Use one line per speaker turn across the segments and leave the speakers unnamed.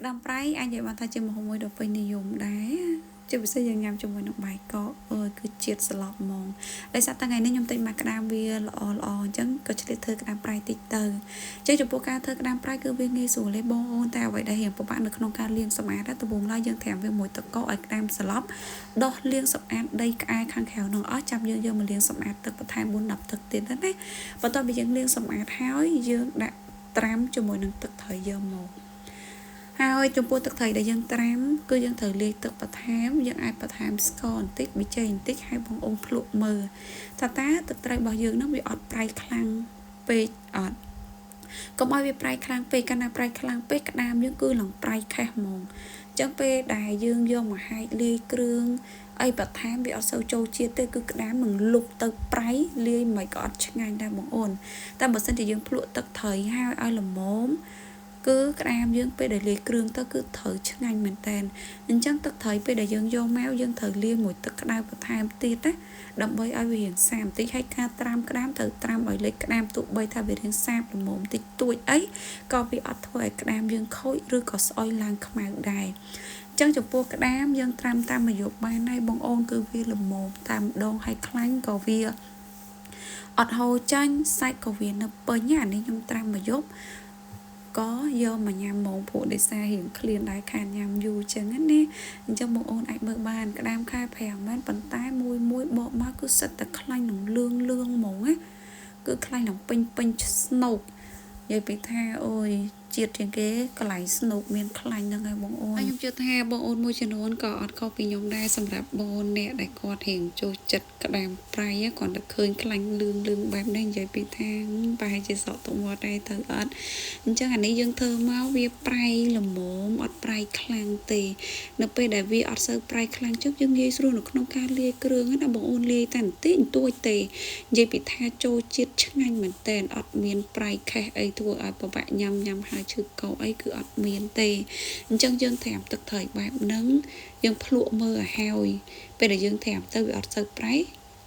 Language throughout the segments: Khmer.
ក្តាមប្រៃអាចនិយាយបានថាជាម្ហូបមួយដ៏ពេញនិយមដែរជាពិសេសយើងញ៉ាំជាមួយនឹងបាយកកអើយគឺជាតិស្លប់ហ្មងដោយសារតែថ្ងៃនេះខ្ញុំទិញមកក្តាមវាល្អល្អអញ្ចឹងក៏ឆ្លៀតធ្វើក្តាមប្រៃតិចទៅអញ្ចឹងចំពោះការធ្វើក្តាមប្រៃគឺវាងាយស្រួលទេបងអូនតែអ្វីដែលរៀងពិបាកនៅក្នុងការលាងសម្អាតដំបូងឡើយយើងត្រាំវាមួយទឹកកកឲ្យក្តាមស្លប់ដោះលាងសម្អាតដីក្អែខាងក្រៅនោះអស់ចាំយើងយកមកលាងសម្អាតទឹកបន្ថែម4 10ទឹកទៀតណាបន្ទាប់ពីយើងលាងសម្អាតហើយយើងដាក់ត្រាំជាមួយនឹងទឹកត្រីយកមកហើយចំពោះទឹកត្រីដែលយើងត្រាំគឺយើងត្រូវលាយទឹកបន្ថែមយើងអាចបន្ថែមស្ករបន្តិចប៊ីចេងបន្តិចហើយបងអូនភ្លក់មើលថាតើទឹកត្រីរបស់យើងនឹងវាអត់ប្រៃខ្លាំងពេកអត់កុំឲ្យវាប្រៃខ្លាំងពេកកាលណាប្រៃខ្លាំងពេកក្តាមយើងគឺឡើងប្រៃខេះហ្មងអញ្ចឹងពេលដែលយើងយកមកហែកលាយគ្រឿងអីបន្ថែមវាអត់សូវចូលជាតិទេគឺក្តាមនឹងលុបទៅប្រៃលាយមិនក៏អត់ឆ្ងាញ់ដែរបងអូនតែបើសិនជាយើងភ្លក់ទឹកត្រីហើយឲ្យល្មមគឺក្តាមយើងពេលដែលលាយគ្រឿងទៅគឺត្រូវឆ្ងាញ់មែនតែនអញ្ចឹងទឹកត្រីពេលដែលយើងយកមកយើងត្រូវលាយមួយទឹកក្តៅបន្ថែមទៀតណាដើម្បីឲ្យវារាងសាបបន្តិចហើយការត្រាំក្តាមត្រូវត្រាំឲ្យលិចក្តាមទោះបីថាវារាងសាបល្មមតិចតួចអីក៏វាអត់ធ្វើឲ្យក្តាមយើងខូចឬក៏ស្អុយឡើងខ្មៅដែរអញ្ចឹងចំពោះក្តាមយើងត្រាំតាមមួយយប់បានហើយបងអូនគឺវាល្មមតាមដងហើយខ្លាញ់ក៏វាអត់ហូរចាញ់សាច់ក៏វានៅពេញអានេះខ្ញុំត្រាំមួយយប់ក៏យកមកញ៉ាំហ្មងព្រោះដោយសាររៀងឃ្លានដែរខានញ៉ាំយូរចឹងណាអញ្ចឹងបងអូនអាចមើលបានក្តាមខែ5មែនប៉ុន្តែមួយមួយបកមកគឺសិតតែខ្លាញ់នឹងលឿងលឿងហ្មងណាគឺខ្លាញ់នឹងពេញពេញស្នូកនិយាយពីថាអូយជាតិជាងគេកន្លែងស្នូកមានខ្លាញ់ហ្នឹងហើយបងអូនហើយខ្ញុំជឿថាបងអូនមួយចំនួនក៏អត់ខុសពីខ្ញុំដែរសម្រាប់បងអូនអ្នកដែលគាត់រៀងចូលចិត្តក្តាមប្រៃគាត់តែឃើញខ្លាញ់លឿងលឿងបែបនេះនិយាយពីថាប្រហែលជាសក់ទុកមាត់ដែរទៅអត់អញ្ចឹងអានេះយើងធ្វើមកវាប្រៃល្មមអត់ប្រៃខ្លាំងទេនៅពេលដែលវាអត់សូវប្រៃខ្លាំងចឹងយើងងាយស្រួលនៅក្នុងការលាយគ្រឿងណាបងអូនលាយតែបន្តិចបន្តួចទេនិយាយពីថាចូលជាតិឆ្ងាញ់មែនតែនអត់មានប្រៃខេះអីធ្វើឲ្យពិបាកញ៉ាំញ៉ាំហើយឈឺកអីគឺអត់មានទេអញ្ចឹងយើងត្រាំទឹកត្រីបែបហ្នឹងយើងភ្លក់មើលឲ្យហើយពេលដែលយើងត្រាំទៅវាអត់សូវប្រៃ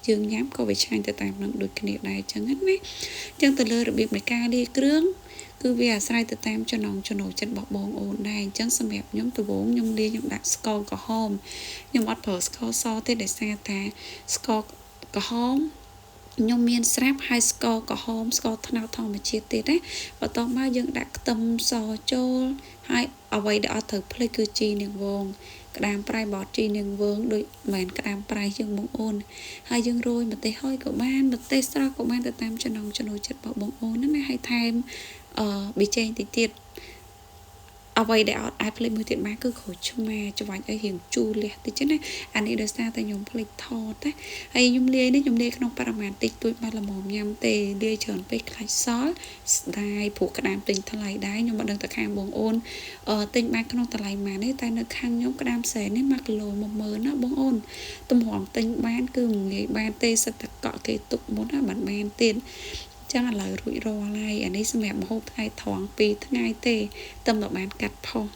យើងញ៉ាំក៏វាឆ្ងាញ់ទៅតាមនឹងដូចគ្នាដែរអញ្ចឹងណាអញ្ចឹងទៅលើរបៀបនៃការលាយគ្រឿងគឺវាអាស្រ័យទៅតាមចំណង់ចំណូលចិត្តរបស់បងអូនដែរអញ្ចឹងសម្រាប់ខ្ញុំដំបូងខ្ញុំលាយខ្ញុំដាក់ស្ករក្រហមខ្ញុំអត់ប្រើស្ករសទេដោយសារតែស្ករក្រហមខ្ញុំមានស្រាប់ហើយស្ករក្រហមស្ករត្នោតធម្មជាតិទៀតណាបន្ទាប់មកយើងដាក់ខ្ទឹមសចូលហើយអ្វីដែលអត់ត្រូវភ្លេចគឺជីនាងវងក្តាមប្រៃបត់ជីនាងវងដូចមិនក្តាមប្រៃជាងបងអូនហើយយើងរោយម្ទេសហើយក៏បានម្ទេសស្រស់ក៏បានទៅតាមចំណង់ចំណូលចិត្តរបស់បងអូនណាហើយថែមប៊ីចេងតិចទៀតអ្វីដែលអត់អាចភ្លេចមួយទៀតបានគឺក្រូចឆ្មាច្របាច់ឲ្យរៀងជូរលះតិចណាអានេះដោយសារតែខ្ញុំភ្លេចថតណាហើយខ្ញុំលាយនេះខ្ញុំលាយក្នុងបរិមាណតិចតួចបានល្មមញ៉ាំទេលាយច្រើនពេកខ្លាចសល់ស្ដាយព្រោះក្តាមទិញថ្លៃដែរខ្ញុំមិនដឹងតែខាងបងអូនទិញបានក្នុងតម្លៃប៉ុន្មានទេតែនៅខាងខ្ញុំក្តាមសែននេះ1គីឡូ10000ណាបងអូនតម្រាំទិញបានគឺមិនងាយបានទេសិតតែកក់គេទុកមុនណាបានបានទៀតចឹងឥឡូវរួចរាល់ហើយអានេះសម្រាប់ម្ហូបថ្ងៃត្រង់2ថ្ងៃទេតែមកបានកាត់ផុស